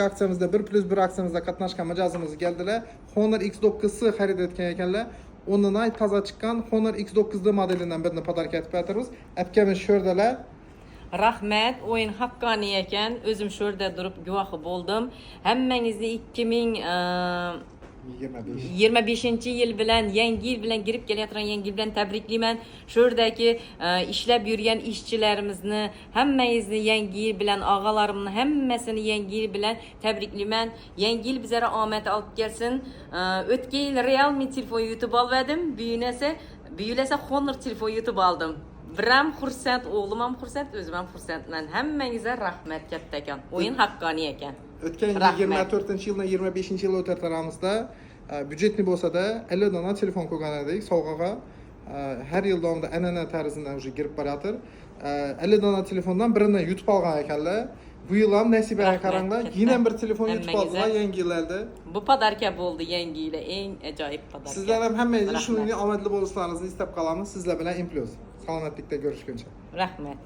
Aksiyamizda 1+1 aksiyamizda qatnashgan mijozimiz keldilar. Honor X9 xarid etgan ekanlar. O'rnidan toza chiqqan Honor X9D modelidan birini подарка etib beramiz. Apkamiz sho'rdalar. Rahmat, o'yin haqqoniy ekan. O'zim shu yerda turib guvohi bo'ldim. Hammangizni 25. 2025-yil bilan, yangi yil bilan, kirib kelayotgan yangi yil bilan tabriklayman. Shu yerdagi ishlab yurgan ishchilarimizni hammangizni yangi yil bilan, og'alarimni hammasini yangi yil bilan tabriklayman. Yangi yil bizlarga omad olib kelsin. O'tgan yil Realme telefon yutib oldim. Bu yil esa Honor telefon yutib oldim. Biram xursand, o'g'lim ham xursand, o'zim ham xursandman. Hammangizga rahmat kattakon. O'yin haqqoniy ekan. O'tgan Rahmat. 24-yildan 25-yil o'tartaramizda бюджетный bo'lsa-da 50 dona telefon qo'ygan edik sovg'aga. Har yil davomida an'ana tarzida уже kirib borayotir. 50 dona telefondan birini yutib olgan ekanlar. Bu yil ham nasibaga Rahmat, qaranglar, katta. yana bir telefon yutib Hammangizga. oldilar yangi yillarda. Bu подарка bo'ldi yangi yilga, eng ajoyib подарка. Sizlar ham hammangizni Rahmat. shuningdek omadli bo'lishlaringizni istab qolamiz. Sizlar bilan M+. Salomatlikda ko'rishguncha. Rahmat.